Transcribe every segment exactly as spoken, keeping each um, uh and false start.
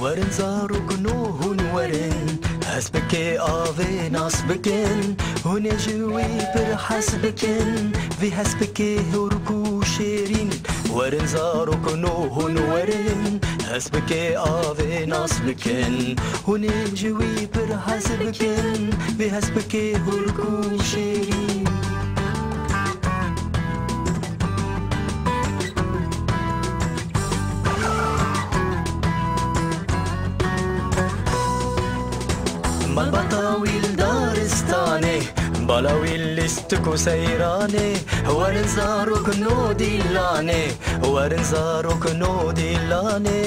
Werin zarokno hûn werin, hespikê avê nas bikin, hûn ê ji wî pir hez bikin, vî hespikê hûrk û şêrîn. Werin zarokno hûn werin, hespikê avê nas bikin, hûn ê ji wî pir hez bikin, vî hespikê hûrk û şêrîn. Malbata wî li daristanê, bala wî lîstik û seyranê, werin zarokno dîlanê, werin zarokno dîlanê,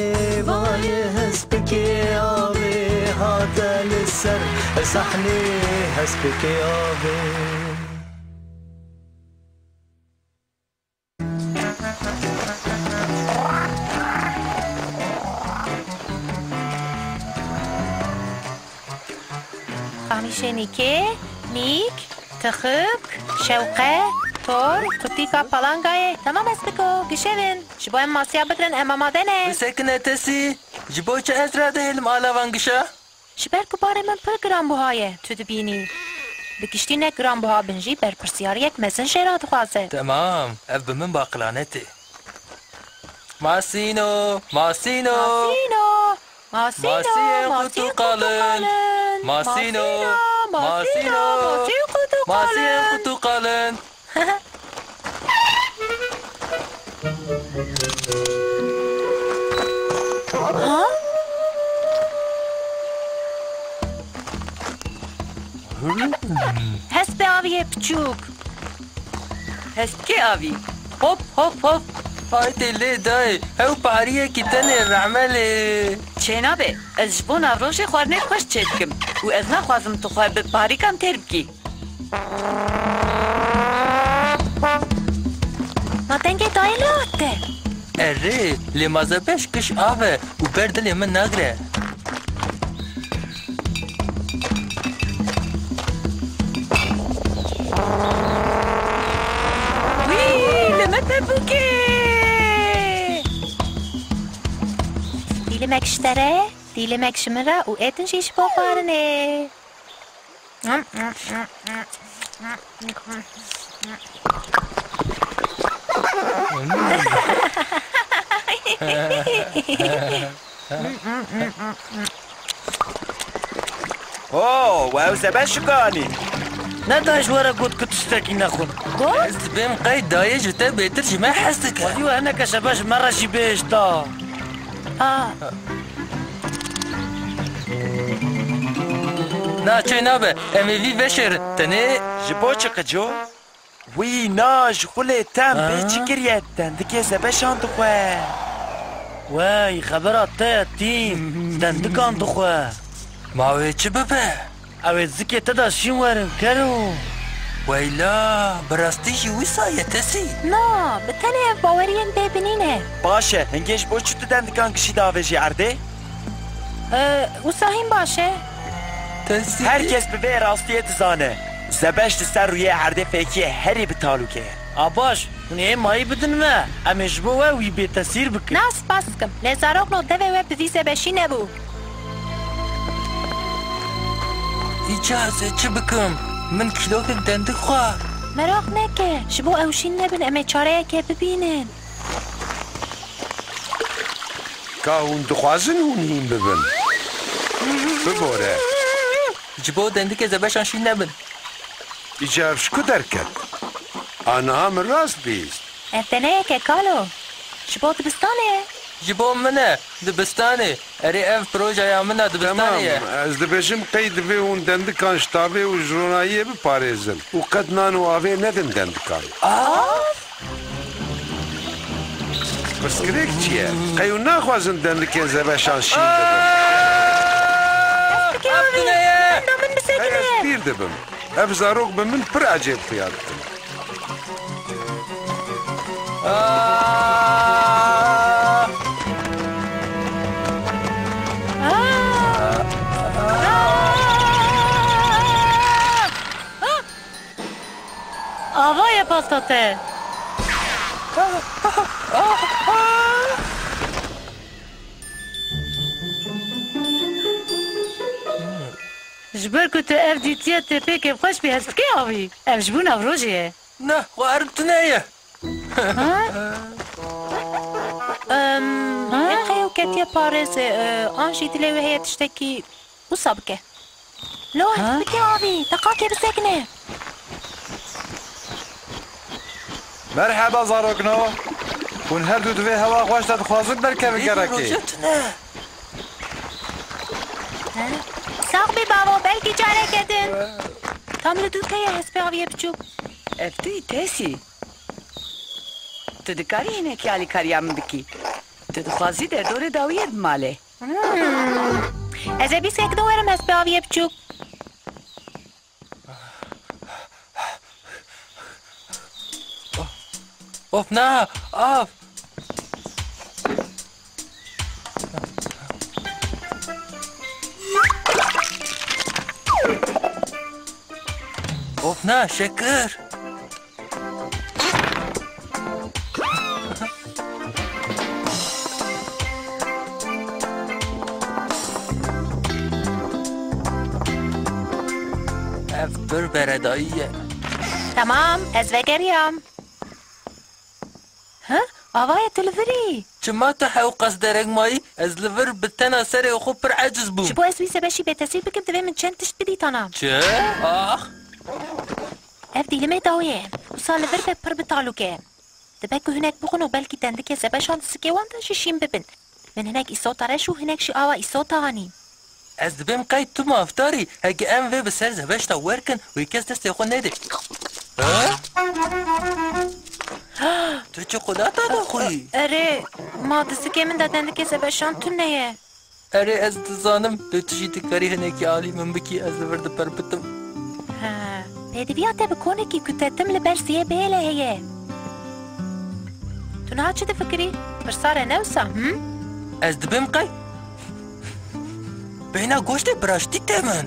vayê hespikê avê hate li ser sahnê, hespikê avê. Qamîşê Nîkê, Nîk, Tixik, Şewqe, Tor, qutîka palangayê. Temam, ez biko, gişevin. Ji bo em masiya bigirin, em amade ne. Bisekine Tesî, ji bo çi ez radihêlim alavan gişa? Ji ber ku barê min pir giranbuha ye, tu dibînî. Bi giştî ne giranbuha bin jî berpirsyariyek mezin jê re dixwaze. Temam, ev bi min baqilane tê. Masîno, Masîno. Masîno, Masîno, Masiyên masiyên qutuqal in. Qutuqal in. Masîno, Masîno, Masîno. Masiyên qutuqal in. Masiyên qutuqal in. Ha? Hespê aviyê piçûk. Hespkê avî. Hop, hop, hop. Haytê lê dayê, ew pariyekî tenê rehmelê. Çênabe, ez ji bo navrojê xwarinê xweş çêdikim û ez naxwazim tu xwe bi parîkan têr bikî. Ma dengê dayê li hate. Erê, lê ma Zebeş giş av e û ber dilê min nagre. Wî, li me pepûkê! Dîlimek ji te re, dîlimek ji min re û ê din jî ji bo xwarinê. Ho, we ew Zebeş şikanî. Ne dayê ji we re got ku tiştekî nexwin? Got? Ez dibêm qey dayê ji te bêtir ji me hez dike. Xwedî we hineke Zebeş ji me re jî bihêşta. A. Na, çê nabe, em ê vî veşêrin. Tenê ji bo çi qico? Wî na ji xulê tem bê çi kiriye, dendikê Zebeşan dixwe. Wey, xebera te ye Tîm, dendikan dixwe. Ma wê çi bibe? Ew ê zikê te de şîn werin kero. Weyla, bi rastî jî wisa ye Tesî? Na, bi tenê ev baweriyên bêbinî ne. Baş e, hingê ji bo çi tu dendikan gişî davêjî erdê? E, wisa hîn baş e. Tesî. Her kes bi vê rastiyê dizane. Zebeş li ser rûyê erdê fêkiye herî bi talûke ye. A baş, hûn ê mayî bidin me. Em ê ji bo we wî bêtesîr bikin. Na, spas dikim. Lê zarokno devê we bi vî Zebeşî nebû. Îca ez ê çi bikim? Min kîlokek dendik xwar. Meraq neke. Ji bo ew şîn nebin, em ê çareyekê bibînin. Ka hûn dixwazin hûn hîn bibin? Bibore. Ji bo dendikê Zebeşan şîn nebin. Îcar ji ku derket? Aniha min rast bihîst. Ev deneyek e kalo. Ji bo dibistanê ye. Ji bo min e, dibistanê. Erê, ev projeya min a dibistanê ye. Temam, ez dibêjim qey divê hûn dendikan ji tavê û ji ronahiyê biparêzin û qet nan û avê nedin dendikan. Av? Pirsgirêk çi ye? Qey hûn naxwazin dendikên Zebeşan şîn bibin? Ev tune ye! Qey ez pîr dibim. Ev zarok bi min pir ecêb xuya dikin. Ava ye pasta te. Ji ber ku tu ev dîtiye, tu pê kêfxweş bî, hespikê avî. Ev ji bo nav rojê ye. Ne, xwarin tune ye. Ha? Em, Ha? Heqê ew ketiye parêzê, e, an jî dilê wê heye tiştekî wisa bike. Lo, Ha? Hespikê avî, teqakê bisekine. Merheba zarokno. Hûn her du di vê hewa xweş de dixwazin derkevin gerekê. Sax bî bavo, belkî careke din. Tam li dû te ye hespê aviyê biçûk. Ev tu yî Tesî. Tu dikarî hinekî alîkariya min bikî. Tu dixwazî derdorê dawiyê bimalê. Hmm. Ez ê bîsek de werim hespê aviyê biçûk. Of na, av! Of na, şekir! Ev pir beredayî ye. Tamam, ez vegeriyam. Hi? Ava ye tu li vir î? Çima tu hewqas dereng mayî? Ez li vir bi tena serê xwe pir eciz bûm. Ji bo ez wî zebeşî bêtesîr bikim, divê min çend tişt bidîtana. Çi? Ax! Ev dîlimê dawê ye. Wisa li vir be pir bi talûke. Dibe ku hinek bixwin û belkî dendikê zebeşan di zikê wan de jî şîn bibin. Min hinek îsota reş û hinek jî awa îsota anî. Ez dibêm qey tu mafdar î, heke em vê bi ser zebeşta wer kin, wê kes destê xwe nede. Ha? Tu çi qudata daxuyî? Erê, ma di zikê min de dendikê zebeşan tune ye. Erê, ez dizanim, lê tu jî dikarî hinekî alî min bikî, ez li vir diperpitim. He, pêdiviya te bi konekî ku te tim li ber ziyê bêle heye. Tu niha çi difikirî? Pirsa re ne wisa, him? Ez dibêm qey? Bêhna goştê biraştî te min.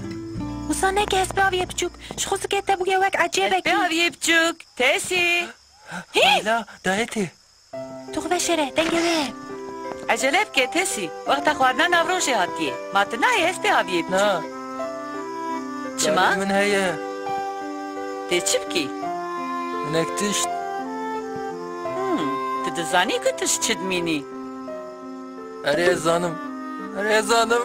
Wisa neke hespê aviyê biçûk. Ji xwe zikê te bûye wek ecêbekî. Hespê aviyê biçûk, Tesî. Hî! Leyla, dayê tê. Tu xwe veşêre, dengê wê ye. Ecele bike Tesî, wexta xwarina navrojê hatiye. Ma tu nayê hespê aviyê biçûk? Na. Çima? Karê min heye. Tê çi bikî? Hinek tişt. Hmm, tu dizanî ku tu ji çi dimînî? Erê, ez zanim. Erê, ez zanim.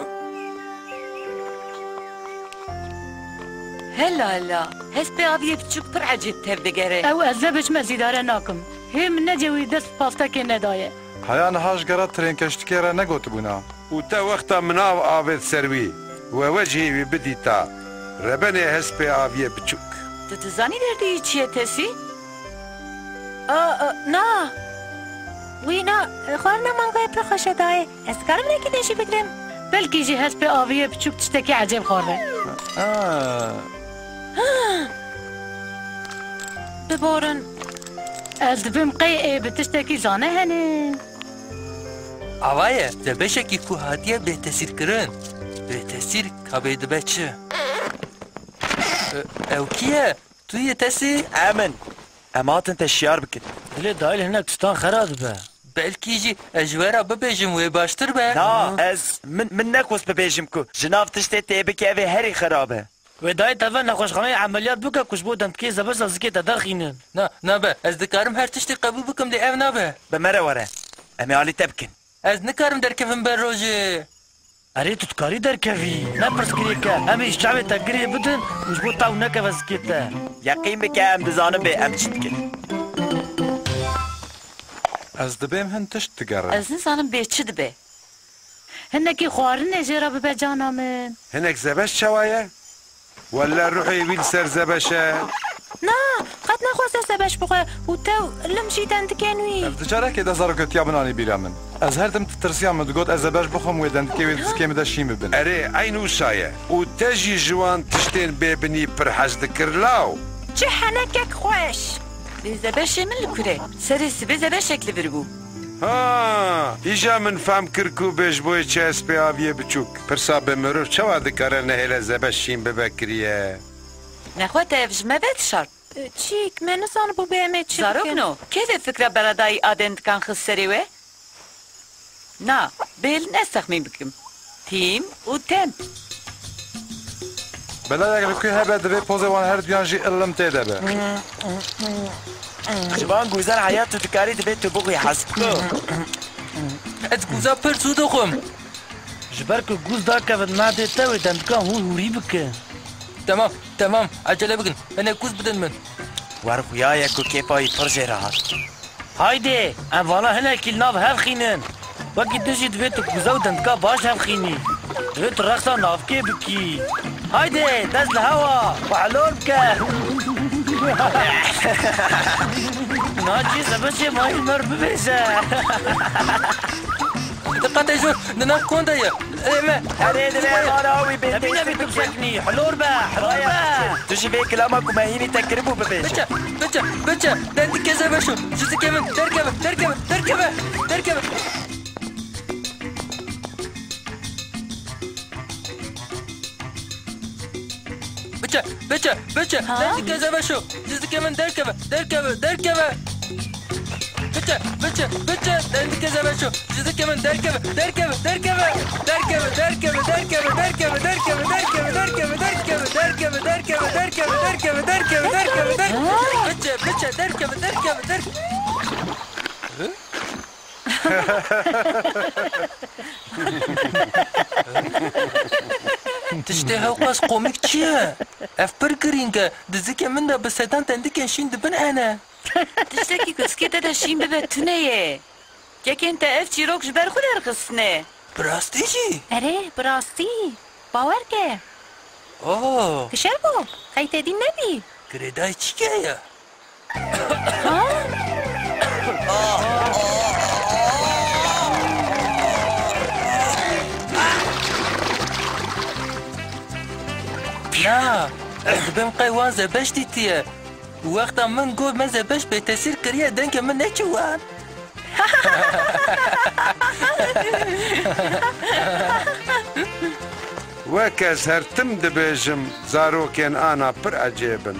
Hela hela, hespê aviyê biçûk pir ecêb tev digere. Ew ez ne biçim ez îdare nakim. Hê min necê wî dest bi pastekê nedaye. Heya niha ji gera trênkeştikê re negotibûna. Û te wexta min av avêt ser wî, we we jî wî bidîta. Rebenê hespê aviyê biçûk. Tu dizanî derdê wî çi ye Tesî? A, a, na. Wî na, xwarina mangayê pir xweş e dayê. Ez dikarim hinekî din jî bigrim? Belkî jî hespê aviyê biçûk tiştekî ecêb xwarbe. Ha. Biborin. Ez dibêm qey ê bi tiştekî zane hene. Ava ye, zebeşekî ku hatiye bêtesîrkirin. Bêtesîr ka bê dibe çi? E, ew kî ye? Tu yê Tesî? Em in. Em hatin te şiyar bikin. Dilê dayî li hinek tiştan xera dibe. Belkî jî ez ji we re bibêjim wê baştir be. Na, ez, min, min nexwest bibêjim ku ji nav tiştê tê bike ev ê herî xerab e. Wê dayê te ve nexweşxaneyê emeliyat bike ku ji bo dendikê zebeşa zikê te derxînin. Na, nabe. Ez dikarim her tiştî qebûl bikim, lê ev nabe. Bi me re were. Em ê alî te bikin. Ez nikarim derkevim ber rojê. Erê, tu dikarî derkevî. Ne pirsgirêk e. Em ê ji çavê te girê bidin û ji bo taw nekeve zikê te. Yeqîn bike, em dizanin bê em çi dikin. Ez dibêm hin tişt digerin. Ez nizanim bê çi dibe. Hinekî xwarinê jê re bibe cana min. Hinek zebeş çawa ye? Welle ruhê wî li ser zebeş e. Na, qet naxwaze zebeş bixwe û tew lim jî dendikên wî. Ev di carekê de zaroketiya min anî bîra min. Ez her tim ditirsiya min digot ez zebeş bixwim wê dendikê wê di zikê min de şîn bibin. Erê, eyn wisa ye. Û te jî ji wan tiştên bêbinî pir hez dikir law. Çi henekek xweş! Lê zebeşê min li kur e? Serê sibê zebeşek li vir bû. Ha, îja min fehm kir ku bê ji bo yê çi hespê aviyê biçûk. Pirsa bê mirov çawa dikare nehêle zebeş şîn bibe kiriye? Nexwe te ev ji me ve dişart. Çîk, me nizanibû bê em ê çi bikin. Zarokno, kê vê fikra beredayî a dendikan xist serê we? Na, bêl ne zexmî bikim. Tîm û tem. Belayek li ku hebe, divê pozê wan her duyan jî ilim tê de be. Ji van gûzan heya tu dikarî divê tu bixwî, Hesbiko. Ez gûza pir zû dixwim. Ji ber ku gûz dakevin madê te wê dendika hûr hûrî bike. Temam, temam. Ecele bikin. Hinek gûz bidin min. Wer xuya ye ku kêfa wî pir jê re hat. Haydê, em vana hinekî li nav hev xînin. Wekî din jî divê tu gûza û dendika baş hev xînî. Divê tu reqsa navkê bikî. Haydê, dest li hewa, xwe helor bike. Nacî zebeşê mayî mer bibêje. Diqetê jor, di nav konde ye. Ê me. Erê, divê vana wî bê. Nebîne bî tu biseknî. Hilor be, hilor be. Tu ji vê kilama ku me hînî te kiribû bibêje. Biçe, biçe, biçe. Dendikê zebeşo. Ji zikê min derkeve, derkeve, derkeve, derkeve. Biçe, biçe, biçe. Ha? Dendikê zebeşo. Ji zikê min derkeve, derkeve, derkeve. Biçe, biçe, biçe. Dendikê zebeşo. Ji zikê min derkeve, derkeve, derkeve. Derkeve, derkeve, derkeve, derkeve, derkeve, derkeve, derkeve, derkeve, derkeve, derkeve, derkeve, derkeve, derkeve, derkeve, derkeve, derkeve. Biçe, biçe, derkeve, derkeve, derkeve. Tiştê hewqas komîk çi ye? Ev pir girîng e. Di zikê min de bi sedan dendikên şîn dibin hene. Tiştekî ku zikê te de şîn bibe tune ye. Kekên te ev çîrok ji ber xwe derxistine. Bi rastî jî? Erê, bi rastî. Bawer ke. Oh. Kişer bû. Qey te dîn nebî. Girêdayî çi ye? Na, ez dibêm qey wan zebeş dîtiye. Wexta min got me zebeş bêtesîr kiriye, dengê min neçû wan. Wek ez her tim dibêjim, zarokên ana pir ecêb in.